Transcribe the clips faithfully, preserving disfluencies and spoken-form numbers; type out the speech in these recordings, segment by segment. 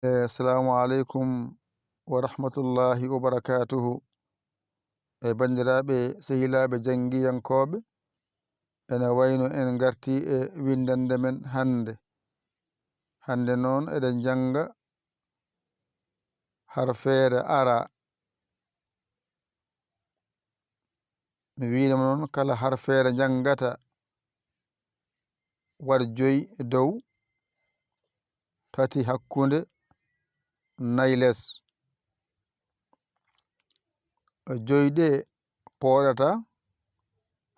Assalamu aleykum wa rahmatullahi wa barakatuhu. E banndiraaɓe, sehilaaɓe janngiyankooɓe, ene wayno en ngartii e winndannde men hannde. Hannde noon eɗen njannga harfeere ara. Mi wiino noon kala harfeere njanngata, waɗ joyi dow, tati hakkunde, nayi les. Joyi ɗe pooɗata,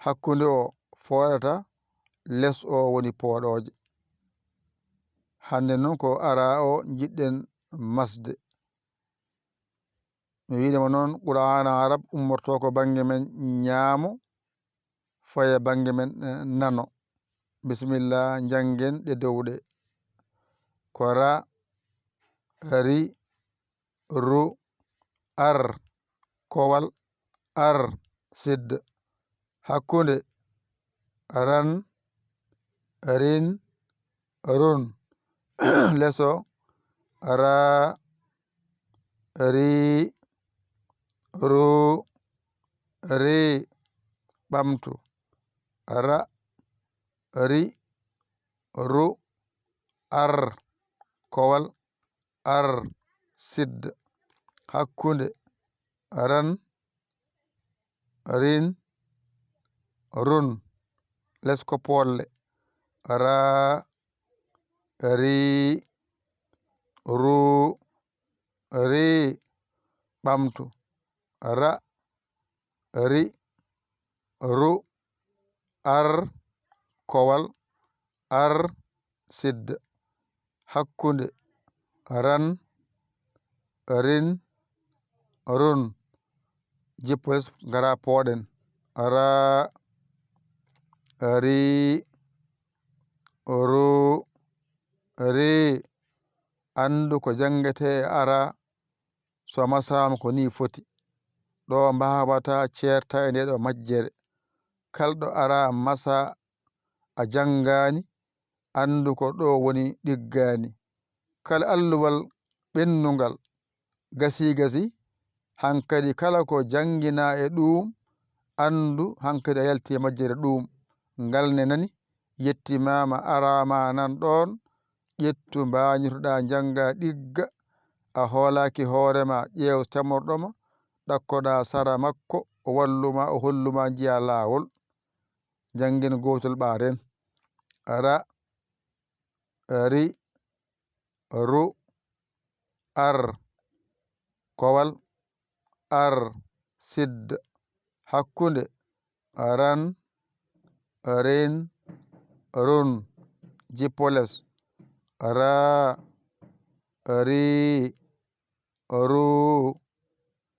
hakkunde o fooɗata, les o woni pooɗooje. Hannde noon ko ara o njiɗɗen masde. Mi wiinima noon, Qur'aana Arab ummorto ko bannge men ñaamo, faya bannge men, eh, nano. Bisimilla, njanngen ɗe dow ɗe. Ko ra, ri, ru, ar, kowal, ar, sidd. Hakkunde, ran, rin, run. Leso, ra, ri, ru, ri. Ɓamtu, ra, ri, ru, ar, kowal, ar, sidd. Hakkunde, ran, rin, run. Les ko poolle. Ra, ri, ru, ri. Ɓamtu, ra, ri, ru, ar, kowal, ar, sidd. Hakkunde, ran, rin, run. Jippo les, ngara pooɗen. Ra, ri, ru, ri. Anndu ko janngetee e ara, so masaama ko nii foti. Ɗo mbaawata ceerta e nde ɗo majjere. Kala ɗo ara masa a janngaani, anndu ko ɗo woni ɗiggaani. Kala alluwal ɓennungal gasii gasii, hankadi kala ko jannginaa e ɗuum, anndu hankadi a yaltii e majjere ɗuum. Ngal ne nani, yettimaama, araama nan ɗoon, ƴettu mbaañirtoɗaa njanngaa ɗigga, a hoolaaki hoore ma, ƴeew camorɗo ma, ɗakkoɗaa sara makko, o wallu ma, o hollu ma njiyaa laawol. Njanngin gootol ɓaaren. Ra, ri, ru, ar, kowal, ar, sidd, hakkunde, ran, rin, run, jippo les, ra, ri, ru,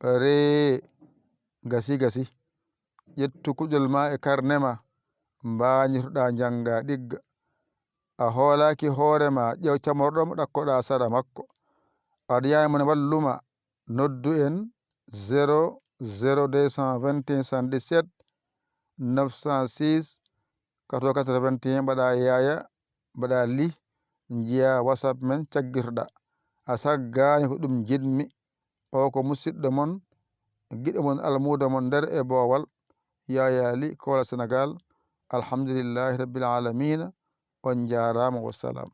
ri. Gasi, gasi. Ƴettu kuɗol ma e karne ma, mbaañirtoɗaa njanngaa ɗigga. A hoolaaki hoore ma, ƴeew camorɗo mo ɗakkoɗaa sara makko. Aɗa yaani mo ne wallu ma, noddu en zéro zéro deux cent vingt et un soixante-dix-sept neuf cent six quatre-vingt-quatre-vingt-un, mbaɗa yaaya, mbaɗa li, njiya WhatsApp men caggirtoɗaa. A saggaani ko ɗum njiɗmi. O ko musidɗo mon, giɗo mon, almuudo mon nder e boowal, Yaya Ly, Koola Senegaal. Alhamdulillahi Rabbil Aalamiina. On njaaraama, wassalam.